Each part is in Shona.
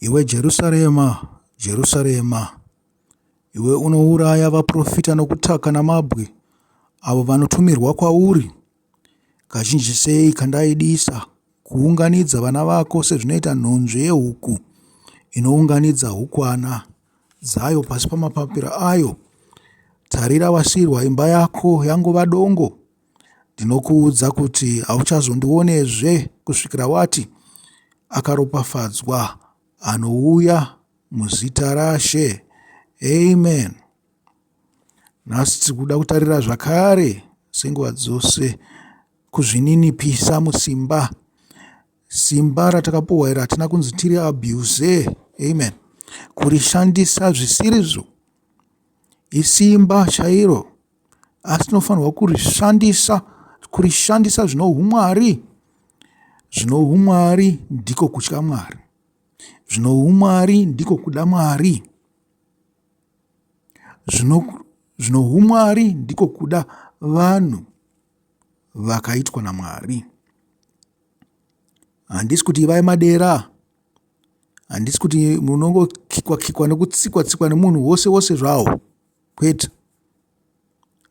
Iwe Jerusarema, Jerusarema, iwe unouraya vaprofita nokutaka namabwe avo vanotumirwa kwauri, kazhinji sei kandaidisa kuunganidza vana vako sezvinoita nhunzvi yehuku inounganidza hukwana dzayo pasi pamapapiro ayo. Tarira wasiirwa imba yako yangova dongo. Ndinokuudza kuti hauchazondionezve kusvikira wati, Akaropafadzwa anouya muzita raShe. Amen. Nhasi tiri kuda kutarira zvakare senguva dzose kuzvininipisa musimba. Simba ratakapuhwa iri hatina kunzi tiri abuse. Amen. Kurishandisa zvisirizvo isimba chairo asi tinofanirwa kurishandisa kurishandisa zvino umwari zvino umwari ndiko kutya mwari zvino umwari ndiko kuda mwari zvino zvino umwari ndiko kuda vanhu vakaitwa namwari handisi kuti ivai madera handisi kuti munongokikwa kikwa nekutsikwa tsikwa nemunhu wose wose zvawo kwete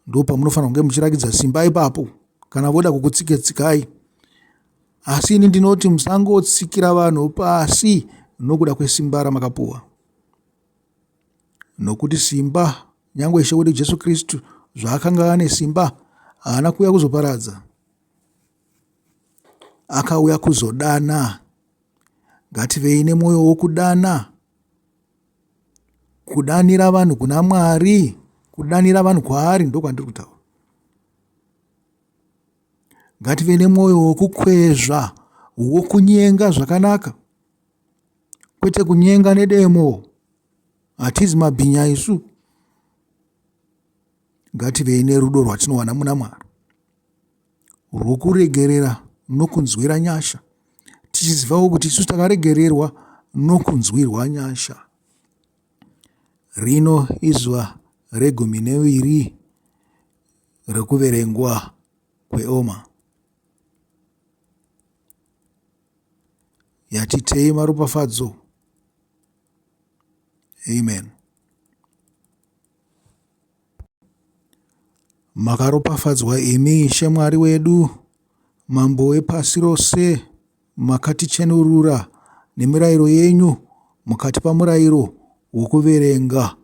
ndopamunofanira kunge muchirakidza simba ipapo kana voda kukutsike tsikai asi ini ndinoti musangotsikira vanhu pasi nokuda kwesimba ramakapuwa nokuti simba nyange ishe wedu jesu kristu zvaakanga ane simba haana kuuya kuzoparadza akauya kuzodana ngativei nemwoyo wokudana Kudanira vanhu kuna Mwari, kudanira vanhu kwaari ndokwandiri kutaura. Ngative nemwoyo wokukwezva, wokunyenga zvakanaka, kwete kunyenga nedemo. Hatizi mabhinya isu. Ngativei nerudo rwatinowana muna Mwari. rwokuregerera nokunzwira nyasha, tichizivawo kuti isu takaregererwa nokunzwirwa nyasha. Rino izuva regumi neviri rekuverengwa kweOma. Yatitei maropafadzo. Amen. Makaropafadzwa imi Ishe Mwari wedu, Mambo wepasi rose, makatichenurura nemirayiro yenyu mukatipa murayiro wokuverenga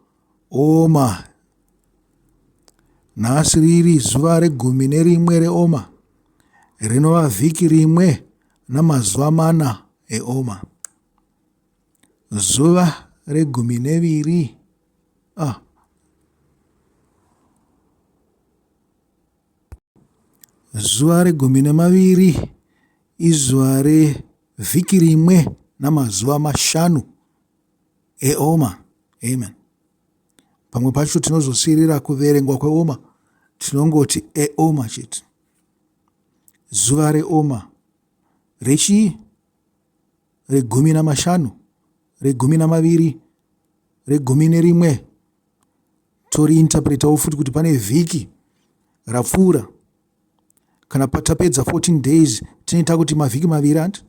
Oma. Nhasi riri zuva regumi nerimwe reOma, rinova vhiki rimwe namazuva mana eOma. Zuva regumi neviri ah. Zuva regumi nemaviri izuva revhiki rimwe namazuva mashanu eoma. Amen. Pamwe pacho tinozosiirira kuverengwa kweoma tinongoti eoma chete. Zuva reoma rechii? Regumi namashanu, regumi namaviri, regumi nerimwe toriinterpretawo futi kuti pane vhiki rapfuura kana tapedza 14 days tinoita kuti mavhiki maviri anti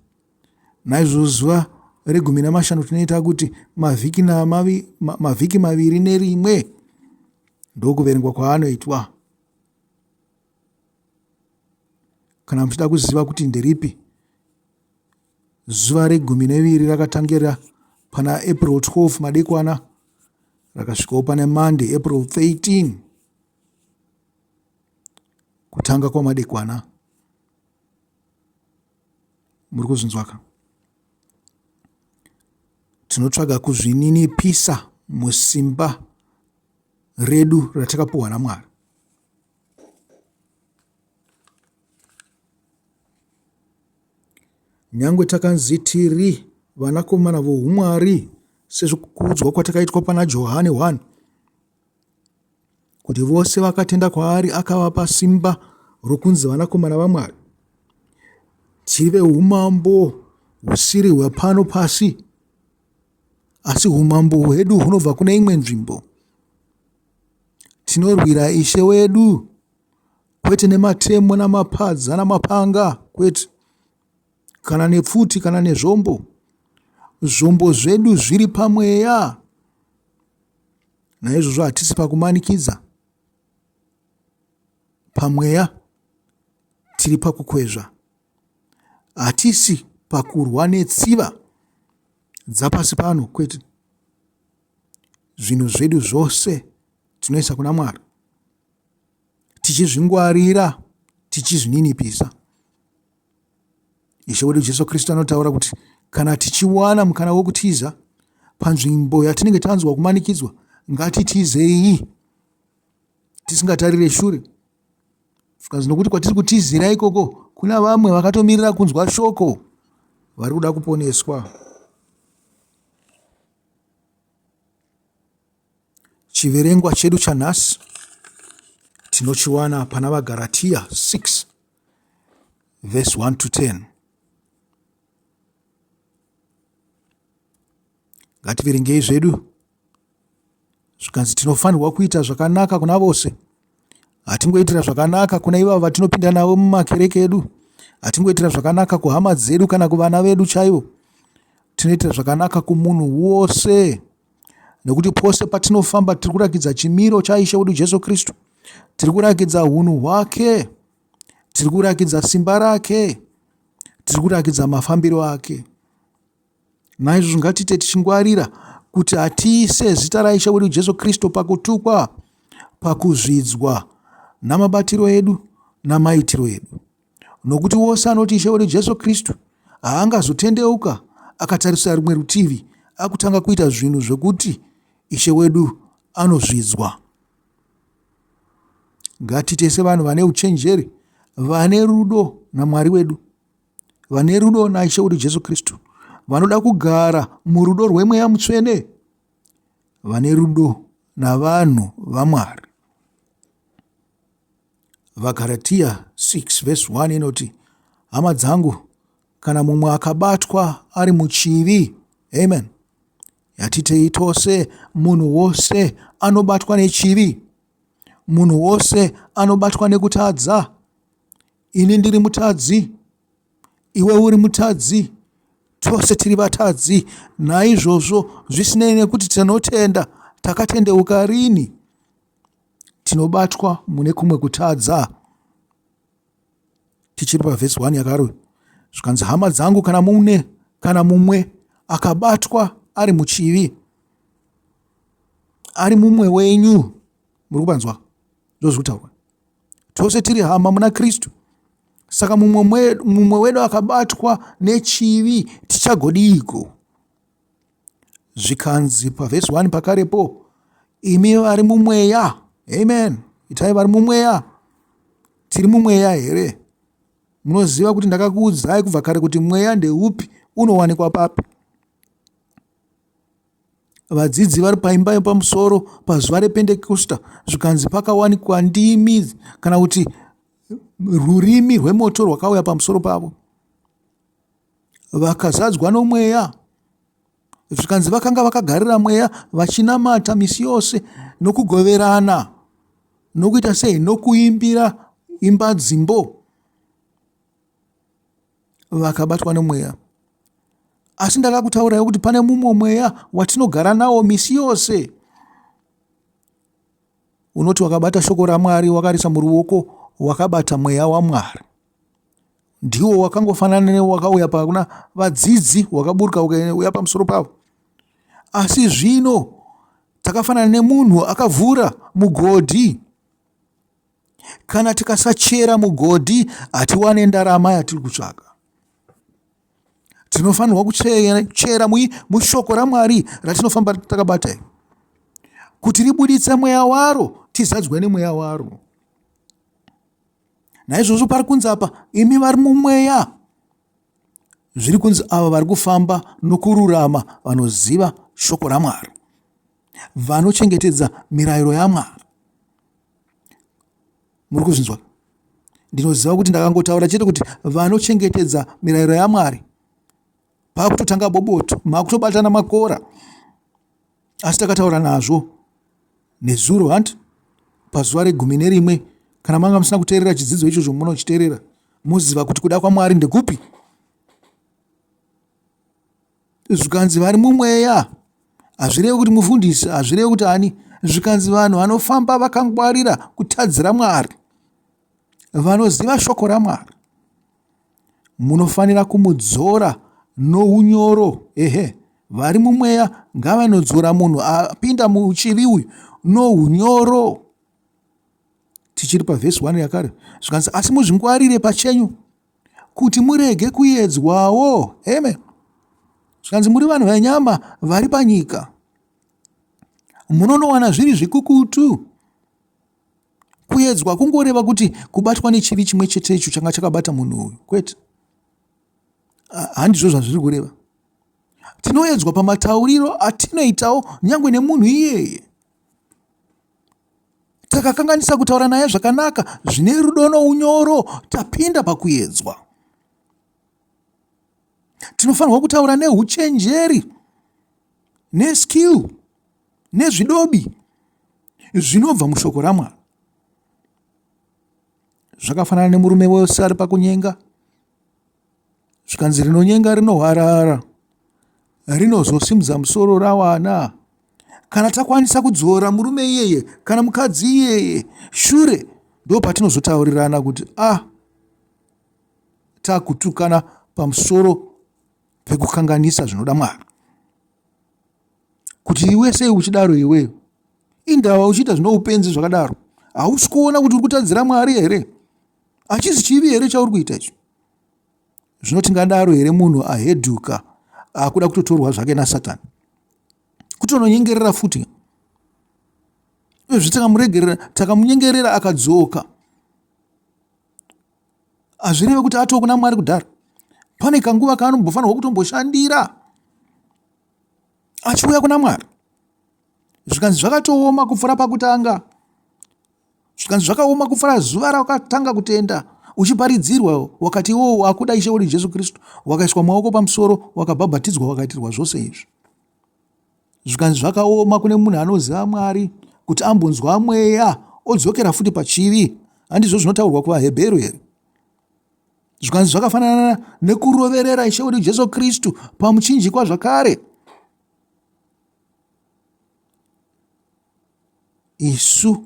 naizvozvo zuva regumi namashanu tinoita kuti mavhiki, namavi, mavhiki maviri nerimwe ndokuverengwa kwaanoitwa kana muchida kuziva kuti nderipi Zuva regumi neviri rakatangira pana April 12 madekwana rakasvikawo pane Monday April 13 kutanga kwamadekwana. Muri kuzvinzwaka? Tinotsvaga kuzvininipisa musimba redu ratakapuhwa naMwari. Nyangwe takanzi tiri vanakomana voumwari sezvokuudzwa kwatakaitwa pana Johane 1 kuti vose vakatenda kwaari akavapa simba rokunzi vanakomana vaMwari. Tiri veumambo husiri hwepano pasi, asi umambo hwedu hunobva kune imwe nzvimbo. Tinorwira Ishe wedu kwete nematemo namapadza namapanga kwete kana nepfuti kana nezvombo. Zvombo zvedu zviri pamweya. Naizvozvo hatisi pakumanikidza. Pamweya tiri pakukwezva. Hatisi pakurwa netsiva dzapasi pano kwete. Zvinhu zvedu zvose tinoisa kuna Mwari tichizvingwarira tichizvininipisa. Ishe wedu Jesu Kristu anotaura kuti kana tichiwana mukana wokutiza panzvimbo yatinenge tanzwa kumanikidzwa, ngatitizei tisingatarire shure. Zvikanzi nokuti kwatiri kutizira ikoko kuna vamwe vakatomirira kunzwa shoko vari kuda kuponeswa. Chiverengwa chedu chanhasi tinochiwana pana vaGaratiya 6 verse 1 to 10. Ngativerengei zvedu. Zvikanzi tinofanirwa kuita zvakanaka kuna vose. Hatingoitira zvakanaka kuna ivavo vatinopinda navo mumakereke edu. Hatingoitira zvakanaka kuhama dzedu kana kuvana vedu chaivo. Tinoitira zvakanaka kumunhu wose. Nekuti pose patinofamba tiri kurakidza chimiro chaIshe wedu Jesu Kristu. Tiri kurakidza hunhu hwake. Tiri kurakidza simba rake. Tiri kurakidza mafambiro ake. Naizvozvo ngatiite tichingwarira kuti hatiise zita raIshe wedu Jesu Kristu pakutukwa, pakuzvidzwa namabatiro edu namaitiro edu. Nokuti wose anoti Ishe wedu Jesu Kristu haangazotendeuka akatarisa rumwe rutivi akutanga kuita zvinhu zvekuti Ishe wedu anozvidzwa. Ngatiite sevanhu vane uchenjeri, vane rudo naMwari wedu. Vane rudo naIshe wedu Jesu Kristu, vanoda kugara murudo rweMweya Mutsvene, vane rudo navanhu vaMwari. VaGaratiya 6 vhesi 1 inoti, Hama dzangu, kana mumwe akabatwa ari muchivi, amen, yatitei tose, munhu wose anobatwa nechivi, munhu wose anobatwa nekutadza. Ini ndiri mutadzi, iwe uri mutadzi, tose tiri vatadzi. Naizvozvo, zvisinei nekuti tinotenda, takatendeuka rini, tinobatwa mune kumwe kutadza. Tichiri pavhesi 1 yakaro, zvikanzi, hama dzangu, kana mune kana mumwe akabatwa ari muchivi, ari mumwe wenyu, muri kupanzwa ndozviri kutaurwa. Tose tiri hama muna Kristu. Saka mumwe mumwe wedu akabatwa nechivi tichagodiiko? Zvikanzi pavhesi 1 pakarepo, imi vari mumweya. Amen. Itai vari mumweya. Tiri mumweya here? Munoziva kuti ndakakuudzai kubva kare kuti mweya ndeupi, unowanikwa papi? Vadzidzi vari paimba yepamusoro pazuva rePendekusta zvikanzi pakawanikwa ndimi kana kuti rurimi rwemoto rwakauya pamusoro pavo. Vakazadzwa nomweya zvikanzi vakanga vakagarira mweya vachinamata misi yose nokugoverana nokuita sei nokuimbira imba dzimbo. Vakabatwa nomweya. Asi ndakakutaurirai kuti pane mumwe mweya watinogara nawo misi yose. Unoti wakabata shoko raMwari wakarisa muruoko wakabata mweya waMwari. Ndiwo wakangofanana newakauya pakuna vadzidzi wakaburuka ukauya pamusoro pavo. Asi zvino takafanana nemunhu akavhura mugodhi. Kana tikasachera mugodhi hatiwane ndarama yatiri kutsvaka. Tinofanirwa kuchera mushoko raMwari ratinofamba takabata iri kuti ribuditse mweya waro tizadzwe nemweya waro. Naizvozvo pari kunzi apa imi vari mumweya zviri kunzi ava vari kufamba nokururama vanoziva shoko raMwari vanochengetedza mirayiro yaMwari. Muri kuzvinzwa? Ndinoziva kuti ndakangotaura chete kuti vanochengetedza mirayiro yaMwari pakutotanga boboto makutobatana makora asi takataura nazvo nezuro hanti pazuva regumi nerimwe kana manga musina kuteerera chidzidzo ichocho munochiteerera moziva kuti kuda kwaMwari ndekupi. Zvikanzi vari mumweya hazvirevi kuti mufundisi, hazvirevi kuti ani. Zvikanzi vanhu vanofamba vakangwarira kutadzira Mwari, vanoziva shoko raMwari, munofanira kumudzora nounyoro. Ehe, vari mumweya ngavanodzora munhu apinda muchivi uyu nounyoro. Tichiri pavhesi 1 yakare, zvikanzi asi muzvingwarire pachenyu kuti murege kuyedzwawo. Amen. Zvikanzi muri vanhu venyama vari panyika, munonowana zviri zvikukutu. Kuyedzwa kungoreva kuti kubatwa nechivi chimwe chete icho changa chakabata munhu uyu, kwete. Handizvo zvazviri kureva. Tinoyedzwa pamatauriro atinoitawo nyangwe nemunhu iyeye. Takakanganisa kutaura naye zvakanaka zvine rudo nounyoro, tapinda pakuyedzwa. Tinofanirwa kutaura neuchenjeri, neskill, nezvidobi zvinobva mushoko raMwari. Zvakafanana nemurume wese ari pakunyenga. Zvikanzi rinonyenga rinohwarara, rinozosimudza musoro rawana. Kana takwanisa kudzora murume iyeye kana mukadzi iyeye shure, ndo patinozotaurirana kuti ah, takutukana pamusoro pekukanganisa zvinoda Mwari. Kuti iwe sei uchidaro iweyo? Indawa uchiita zvinoupenzi zvakadaro. Hausi kuona kuti uri kutadzira Mwari here? Hachisi chivi here chauri kuita icho? Zvino tingadaro here munhu ahedhuka akuda kutotorwa zvake naSatani? Kutononyengerera futi. Uyezve takamuregerera, takamunyengerera akadzoka. Hazvireve kuti atoo kuna Mwari kudhara. Pane kanguva kaanombofanirwa kutomboshandira achiuya kuna Mwari. Zvikanzi zvakatooma kupfuura pakutanga. Zvikanzi zvakaoma kupfuura zuva rawakatanga kutenda uchiparidzirwa, wakati iwowo wakuda Ishe wedu Jesu Kristu, wakaiswa maoko pamusoro, wakabhabhatidzwa, wakaitirwa zvose izvi. Zvikanzi zvakaoma kune munhu anoziva Mwari kuti ambonzwa mweya odzokera futi pachivi. Handizvo zvinotaurwa kuvaHebheru here? Zvikanzi zvakafanana nekuroverera Ishe wedu Jesu Kristu pamuchinjikwa zvakare. Isu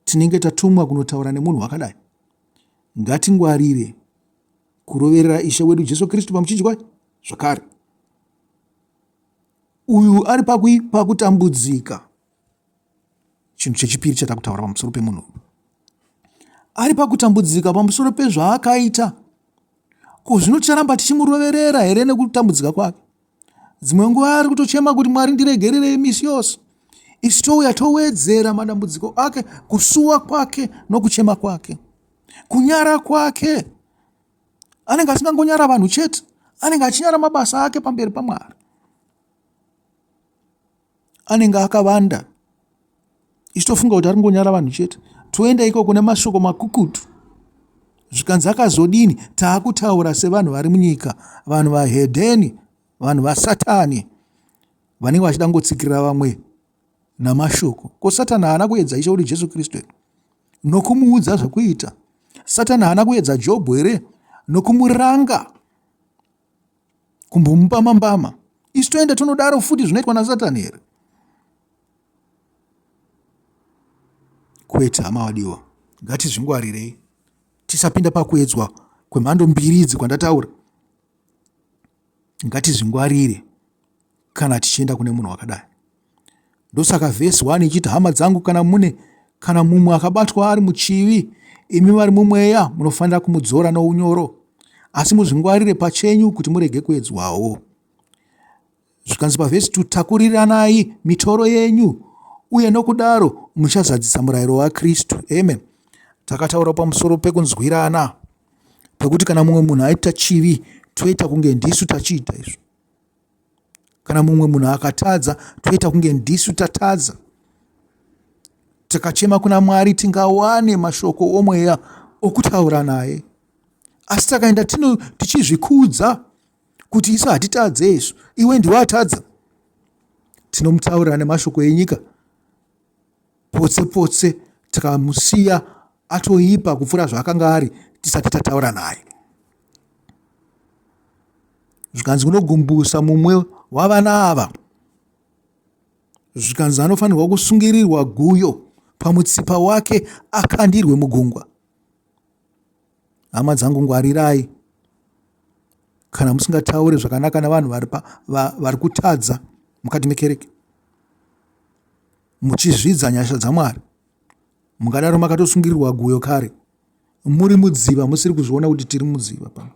tinenge tatumwa kunotaura nemunhu wakadai, ngatingwarire kuroverera Ishe wedu Jesu Kristu pamuchinjikwa zvakare. Uyu ari pakutambudzika. Chinhu chechipiri chatakutaura pamusoro pemunhu ari pakutambudzika pamusoro pezvaakaita. Ko zvino ticharamba tichimuroverera here nekutambudzika kwake? Dzimwe nguva ari kutochema kuti Mwari ndiregererei misi yose. Isu touya towedzera madambudziko ake, kusuwa kwake nokuchema kwake, kunyara kwake. Anenge asingangonyara vanhu chete, anenge achinyara mabasa ake pamberi paMwari. Anenge akavanda isu tofunga kuti ari kungonyara vanhu chete, toenda ikoko nemashoko makukutu. Zvikanzi akazodini? Taakutaura sevanhu vari munyika, vanhu vahedheni, vanhu vasatani vanenge vachida kungotsikirira vamwe namashoko. Ko Satani haana kuedza Ishe wedu Jesu Kristu here nokumuudza zvekuita? Satani haana kuedza Jobho here nokumuranga, kumbomupa mambama? Isu toenda tonodaro futi zvinoitwa naSatani here? Kwete, hama wadiwa, ngatizvingwarirei tisapinda pakuedzwa kwemhando mbiri idzi kwandataura. Ngatizvingwarire kana tichienda kune munhu wakadai. Ndosaka vhesi 1 ichiti, hama dzangu, kana mune kana mumwe akabatwa ari muchivi, imi vari mumweya munofanira kumudzora nounyoro, asi muzvingwarire pachenyu kuti murege kuedzwawo. Zvikanzi pavhesi 2, takuriranai mitoro yenyu uye nokudaro muchazadzisa murayiro waKristu. Amen. Takataura pamusoro pekunzwirana, pekuti kana mumwe munhu aita chivi toita kunge ndisu tachiita izvo. Kana mumwe munhu akatadza toita kunge ndisu tatadza. Tikachema kuna Mwari tingawane mashoko omweya okutaura naye, asi takaenda tichizvikudza kuti isu hatitadze isu, iwe ndiwe atadza, tinomutaurira nemashoko enyika potse potse, tikamusiya atoipa kupfuura zvaakanga ari tisati tataura naye. Zvikanzi kunogumbusa mumwe wavana ava. Zvikanzi anofanirwa kusungirirwa guyo pamutsipa wake akandirwe mugungwa. Hama dzangu ngwarirai kana musingataure zvakanaka navanhu vari kutadza mukati mekereke muchizvidza nyasha dzaMwari mungadaro makatosungirirwa guyo kare muri mudziva musiri kuzviona kuti tiri mudziva pano.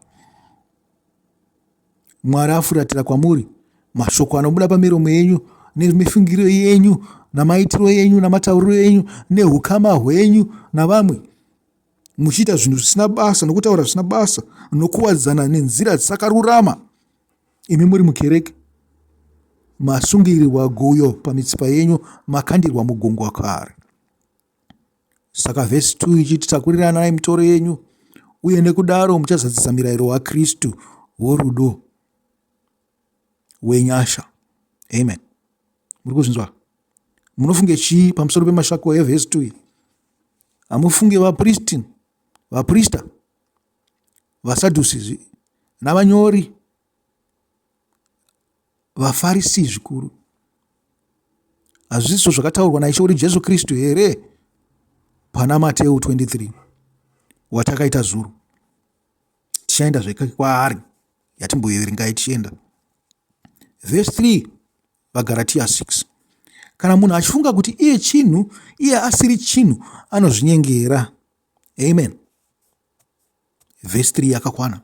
Mwari afuratira kwamuri mashoko anobuda pamiromo yenyu nemifungiro yenyu namaitiro enyu namatauriro enyu nehukama hwenyu navamwe muchiita zvinhu zvisina basa nokutaura zvisina basa nokuwadzana nenzira dzisakarurama imi muri mukereke masungirirwa guyo pamitsipa yenyu makandirwa mugungwa kare. Saka vhesi 2 ichiti takuriranai mitoro yenyu uye nekudaro muchazadzisa mirayiro waKristu worudo wenyasha. Amen. Muri kuzvinzwa? Munofunge chii pamusoro pemashako evhesi 2 iyi? Hamufunge vapristi, vaprista, vaSadhusi navanyori vaFarisi zvikuru. Hazvisizvo zvakataurwa naIshe wedu Jesu Kristu here pana Mateu 23 watakaita zuro? Tichaenda zvekare kwaari yatimboverengai tichienda. Vhesi 3 vaGaratia 6. Kana munhu achifunga kuti iye chinhu, iye asiri chinhu, anozvinyengera. Amen. Vhesi 3 yakakwana.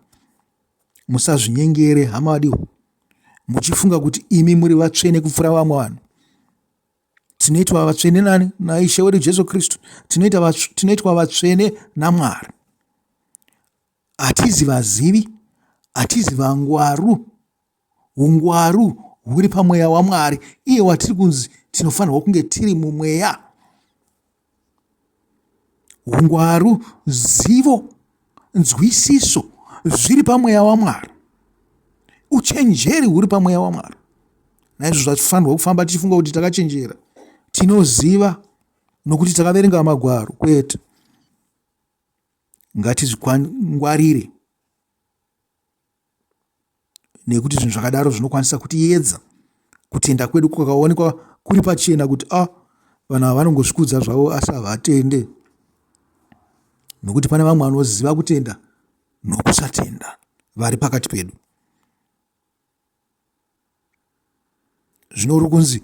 Musazvinyengere hama vadiwa, muchifunga kuti imi muri vatsvene kupfuura vamwe vanhu. Tinoitwa vatsvene nani? NaIshe wedu Jesu Kristu. Tinoitwa vatsvene naMwari. Hatizi vazivi, hatizi vangwaru. Ungwaru huri pamweya waMwari, iye watiri kunzi tinofanirwa kunge tiri mumweya. Ungwaru, zivo, nzwisiso zviri pamweya waMwari. Uchenjeri huri pamweya waMwari. Naizvozvo hatifanirwa kufamba tichifunga kuti takachenjera, tinoziva nokuti takaverenga magwaro. Kwete, ngatizvingwarire nekuti zvinhu zvakadaro zvinokwanisa kutiyedza kutenda kwedu kwakaonekwa kuri pachena kuti a ah, vanhu ava vanongozvikudza zvavo asi havatende nokuti pane vamwe vanoziva kutenda nokusatenda vari pakati pedu Zvino uri kunzi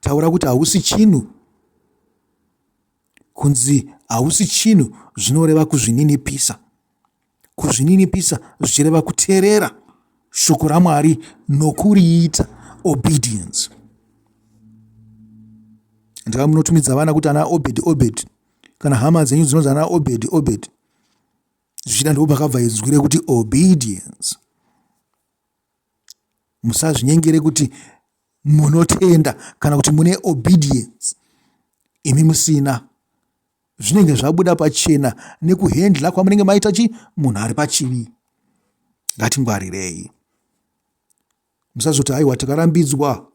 taura kuti hausi chinhu. Kunzi hausi chinhu zvinoreva kuzvininipisa. Kuzvininipisa zvichireva kuteerera shoko raMwari nokuriita obedience. Ndava munotumidza vana kuti ana Obed Obed kana hama dzenyu dzinonzi ana Obed Obed. Zvichida ndipo pakabva izwi rekuti obedience. Musazvinyengere kuti munotenda kana kuti mune obedience imi musina. Zvinenge zvabuda pachena nekuhendla kwamunenge maita chi munhu ari pachivi. Ngatingwarirei. Musazoti haiwa takarambidzwa.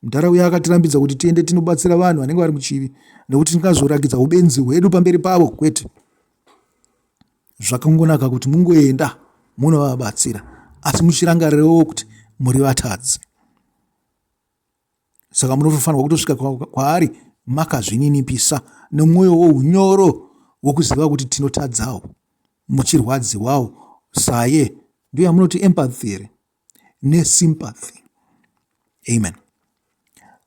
Mudhara uya akatirambidza kuti tiende tinobatsira vanhu vanenge vari muchivi nekuti tingazorakidza ubenzi hwedu pamberi pavo. Kwete. Zvakangonaka kuti mungoenda munovabatsira asi muchirangarirewo kuti muri vatadzi. Saka munofanirwa kutosvika kwaari makazvininipisa nemwoyo wounyoro wokuziva kuti tinotadzawo muchirwadziwawo saye. Ndiyo yamunoti empathy here? Nesympathy. Amen.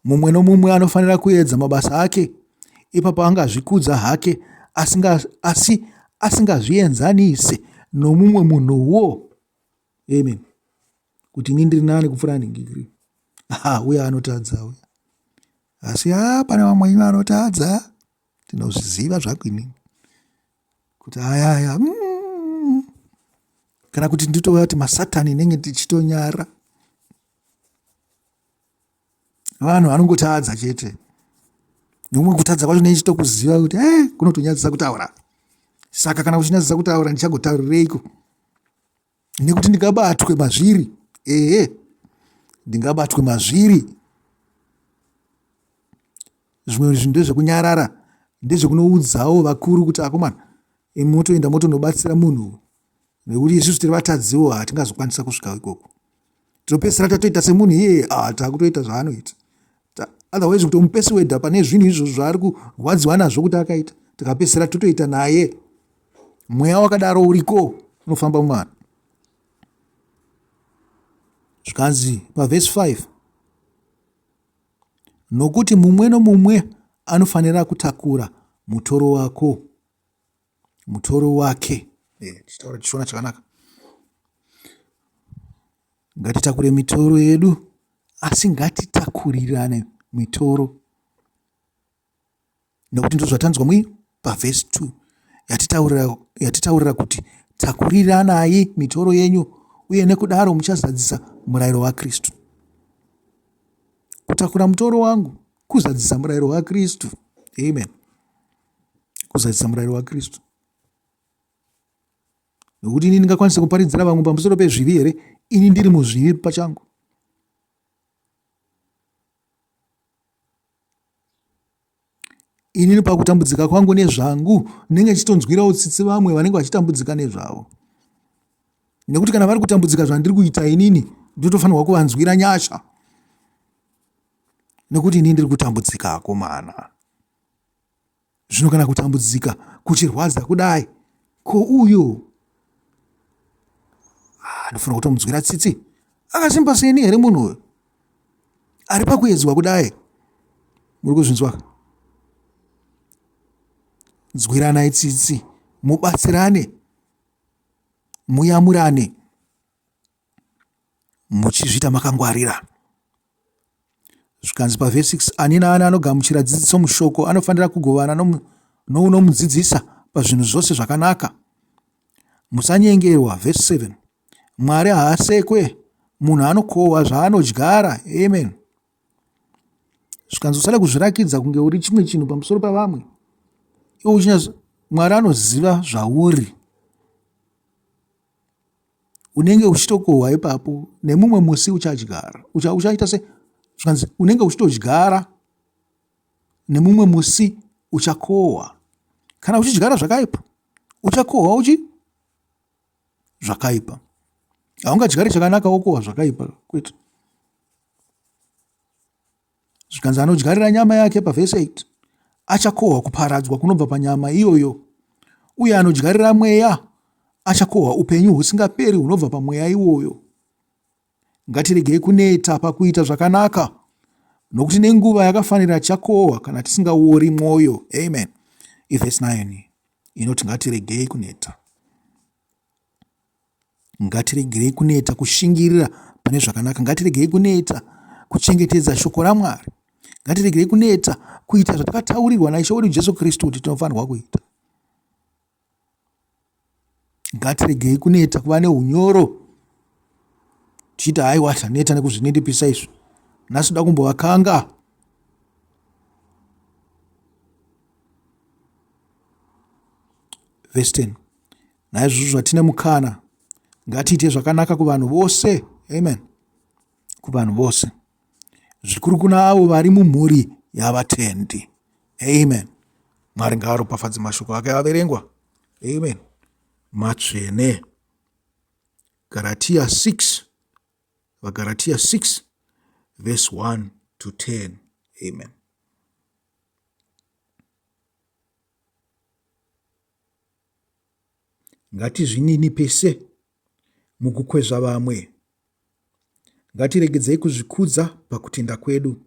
Mumwe nomumwe anofanira kuedza mabasa ake, ipapo angazvikudza hake asinga, asi asingazvienzanise nomumwe munhuwo. Amen. Kuti ini ndiri nani kupfuura nhingi. Aha, uya anotadza uya. Asi ha pane vamwe venyu vanotadza. Tinozviziva zvako inini. Kuti aya aya. Kana kuti nditouya kuti masatani nenge tichitonyara. Vanhu vanongotadza chete. Nomwe kutadza kwacho nechitokuziva kuti eh kunotonyadzisa kutaura. Saka kana kuchinyadzisa kutaura ndichagotaurireiko? Nekuti ndingabatwe mazviri. Ehe. Ndingabatwe mazviri. Zvimwe zvinhu ndezvekunyarara, ndezvekunoudzawo vakuru kuti akomana imi motoenda motonobatsira munhu nekuti isusu tiri vatadziwo hatingazokwanisa kusvika ikoko. Tinopedzisira tatoita semunhu iyeye, ah, takutoita zvaanoita. Otherwise kuti umupesiwedha pane zvinhu izvozvo zvaari kurwadziwa nazvo kuti akaita, tikapedzisira totoita naye. Mweya wakadaro uriko unofamba muvanhu. Zvikanzi pavhesi 5 nokuti mumwe nomumwe anofanira kutakura mutoro wako mutoro wake eh, tichitaura chishona chakanaka ngatitakure mitoro yedu asi ngatitakurirane mitoro Nokuti ndozvatanzwa mui pavhesi 2 yatitaurira, yatitaurira kuti takuriranai mitoro yenyu uye nekudaro muchazadzisa murayiro waKristu. Kutakura mutoro wangu kuzadzisa murayiro waKristu. Amen. Kuzadzisa murayiro waKristu. Nokuti ini ndingakwanisa kuparidzira vamwe pamusoro pezvivi here ini ndiri muzvivi pachangu? Inini pakutambudzika kwangu nezvangu ndinenge ndichitonzwirawo tsitsi vamwe vanenge vachitambudzika nezvavo. Nekuti kana vari kutambudzika zvandiri kuita inini ndinotofanirwa kuvanzwira nyasha. Nekuti inini ndiri kutambudzika akomana. Zvino kana kutambudzika kuchirwadza kudai, ko uyu ah, ndinofanira kutomunzwira tsitsi. Akasimba seni here munhu uyu ari pakuedzwa kudai? Muri kuzvinzwa? Nzwiranai tsitsi, mubatsirane, muyamurane. muchizviita makangwarira. Zvikanzi pavhesi 6, ani naani anogamuchira dzidziso mushoko anofanira kugovana nounomudzidzisa pazvinhu zvose zvakanaka. Musanyengerwa, vhesi 7, Mwari haasekwe, munhu anokohwa zvaanodyara. Amen. Zvikanzi usada kuzvirakidza kunge uri chimwe chinhu pamusoro pavamwe. Iwe uchinyatso Mwari anoziva zvauri. Unenge uchitokohwa ipapo nemumwe musi uchadyara. Ucha, uchaita se zvikanzi unenge uchitodyara nemumwe musi uchakohwa. Kana uchidyara zvakaipa uchakohwa uchi zvakaipa. Haungadyari chakanaka wokohwa zvakaipa kwete. Zvikanzi anodyarira nyama yake pavhesi 8 achakohwa kuparadzwa kunobva panyama iyoyo, uye anodyarira mweya achakohwa upenyu husingaperi hunobva pamweya iwoyo. Ngatiregei kuneta pakuita zvakanaka, nokuti nenguva yakafanira tichakohwa kana tisingaori mwoyo. Amen. Ivhesi 9 inoti ngatiregei kuneta. Ngatiregerei kuneta kushingirira pane zvakanaka. Ngatiregei kuneta kuchengetedza shoko raMwari. Ngatiregerei kuneta kuita zvatakataurirwa naIshe wedu Jesu Kristu kuti tinofanirwa kuita. Ngatiregei kuneta kuva neunyoro tichiti haiwa taneta nekuzvininipisa izvi nhasi toda kumbovakanga. Verse 10. Naizvozvo zvatine mukana, ngatiite zvakanaka kuvanhu vose. Amen. Kuvanhu vose, zvikuru kuna avo vari mumhuri yavatendi. Amen. Mwari ngaaropafadze mashoko ake averengwa. Amen. Matsvene. Garatia 6, VaGaratia 6 verse 1 to 10. Amen. Ngatizvininipise mukukwezva vamwe. Ngatiregedzei kuzvikudza pakutenda kwedu.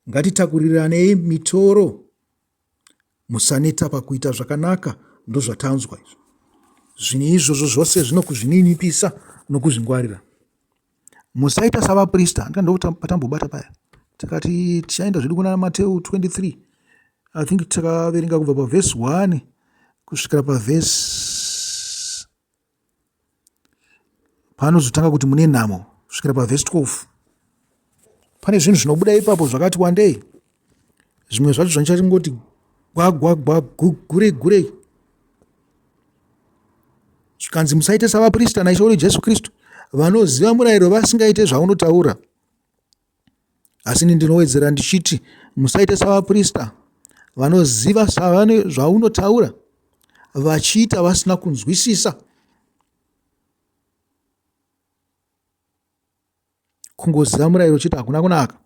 Ngatitakuririranei mitoro. Musaneta pakuita zvakanaka, ndozvatanzwa izvo. Zvinhu izvozvo zvose zvinokuzvininipisa nokuzvingwarira. Musaita savaprista, handika ndopatambobata paya. Tikati tichaenda zvedu kuna Mateu 23. I think takaverenga kubva pavhesi 1 kusvikira pavhesi paanozotanga kuti mune nhamo kusvikira pavhesi 12. Pane zvinhu zvinobuda ipapo zvakati wandei. Zvimwe zvacho zvandichangoti gwagwagwa gurei gurei. Zvikanzi musaite savaprista naIshe wedu Jesu Kristu vanoziva murayiro vasingaite zvaunotaura. Asi ini ndinowedzera ndichiti musaite savaprista vanoziva zvaunotaura vachiita vasina kunzwisisa. Kungoziva murayiro chete hakuna kunaka.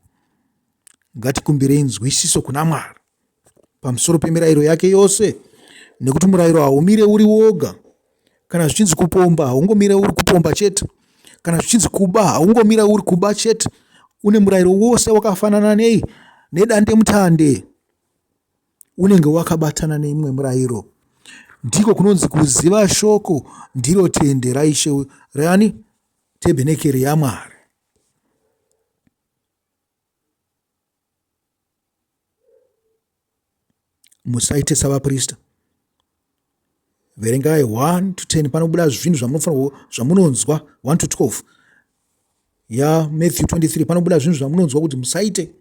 Ngatikumbirei nzwisiso kuna Mwari pamusoro pemirayiro yake yose, nekuti murayiro haumire uri woga. Kana zvichinzi kupomba, haungomire uri kupomba chete. Kana zvichinzi kuba, haungomira uri kuba chete. Une murayiro wose wakafanana nei? Nedandemutande. Unenge wakabatana neimwe murayiro. Ndiko kunonzi kuziva shoko ndiro tende raIshe reani? Tebhenekeri yaMwari. Musaite savaprista. Verengai 1 to 10 panobuda zvinhu zvamunofanirwa zvamunonzwa 1 to 12 yaMatthew 23 panobuda zvinhu zvamunonzwa kuti musaite.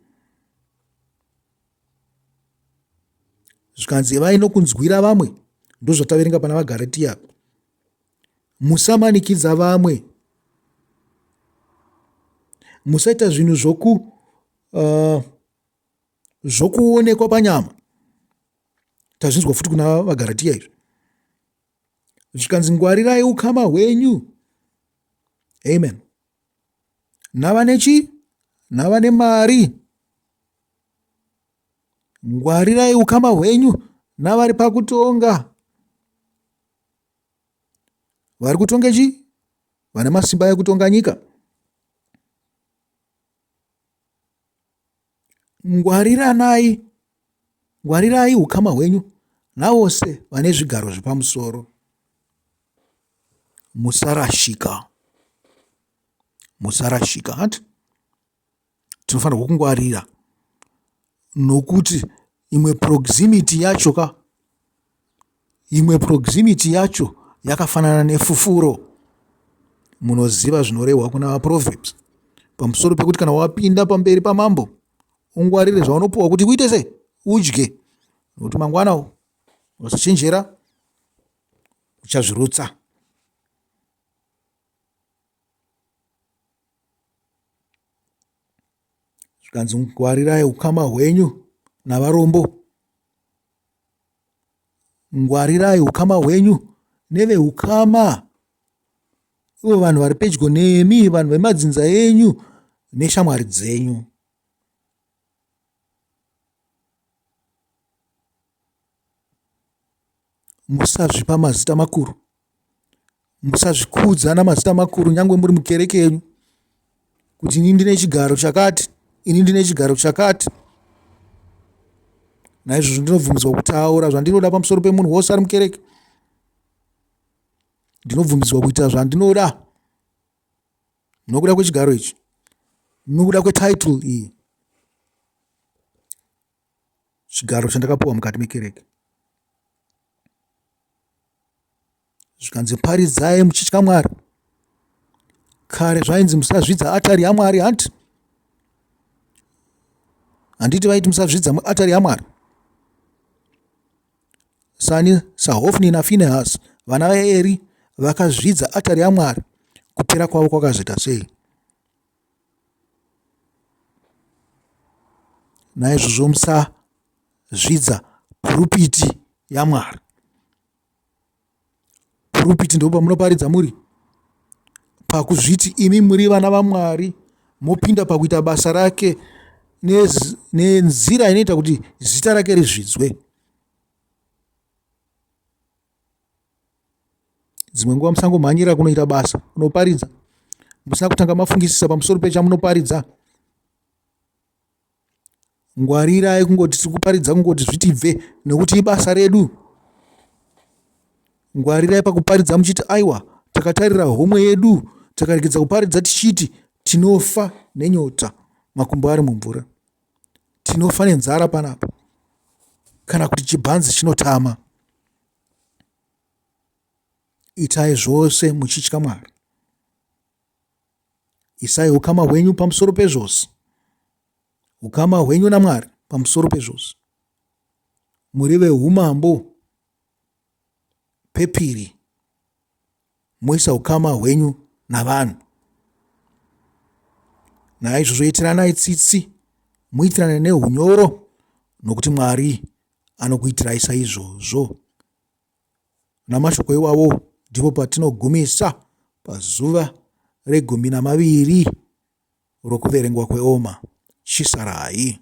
Zvikanzi ivai nokunzwira vamwe, ndozvataverenga pana vaGaratiya. Musamanikidza vamwe. Musaita zvinhu zvoku zvokuonekwa panyama. Tazvinzwa futi kuna vaGaratiya izvi. Zvikanzi ngwarirai ukama hwenyu. Amen. Navane chii? Navane mari. Ngwarirai ukama hwenyu navari pakutonga. Vari kutonga chii? Vane masimba ekutonga nyika. Ngwariranai, ngwarirai ukama hwenyu navose vane zvigaro zvepamusoro. Musarashika, musarashika. Hanti tinofanirwa kungwarira nokuti imwe proximity yacho ka, imwe proximity yacho yakafanana nefufuro. Munoziva zvinorehwa kuna Proverbs pamusoro pekuti kana wapinda pamberi pamambo ungwarire zvaunopuwa kuti uite sei, udye, nokuti mangwana ukasachenjera uchazvirutsa. Zvikanzi ngwarirai ukama hwenyu navarombo. Ngwarirai ukama hwenyu neveukama, ivo vanhu vari pedyo nemi, vanhu vemadzinza enyu neshamwari dzenyu. Musazvipa mazita makuru. Musazvikudza namazita makuru nyangwe muri mukereke yenyu kuti ini ndine chigaro chakati, ini ndine chigaro chakati. Naizvozvo ndinobvumidzwa kutaura zvandinoda pamusoro pemunhu wose ari mukereke. Ndinobvumidzwa kuita zvandinoda nokuda kwechigaro ichi, nokuda kwetitle iyi, chigaro chandakapiwa mukati mekereke. Zvikanzi paridzai muchitya Mwari. Kare zvainzi musazvidza atari yaMwari hanti? Handiti vaiti musazvidza atari yaMwari? Sani saHofni naFinehasi vana vaEri vakazvidza atari yaMwari. Kupera kwavo kwakazoita sei? Naizvozvo musazvidza purupiti yaMwari. Purupiti ndipo pamunoparidza muri pakuzviti imi muri vana vaMwari mopinda pakuita basa rake nenzira inoita kuti zita rake rizvidzwe. Dzimwe nguva musangomhanyira kunoita basa kunoparidza musina kutanga mafungisisa pamusoro pechamunoparidza. Ngwarirai kungoti tiri kuparidza kungoti zvitibve nekuti ibasa redu. Ngwarirai pakuparidza muchiti aiwa takatarira homwe yedu takaregedza kuparidza tichiti tinofa nenyota makumbo ari mumvura. Tinofa nenzara panapa kana kuti chibhanzi chinotama. Itai zvose muchitya Mwari. Isai ukama hwenyu pamusoro pezvose. Ukama hwenyu naMwari pamusoro pezvose. Muri veumambo pepiri moisa ukama hwenyu navanhu. Naizvozvo itiranai tsitsi muitirane nehunyoro nokuti Mwari anokuitirai saizvozvo. Namashoko iwawo ndipo patinogumisa pazuva regumi namaviri. rwokuverengwa kweoma. Chisarai.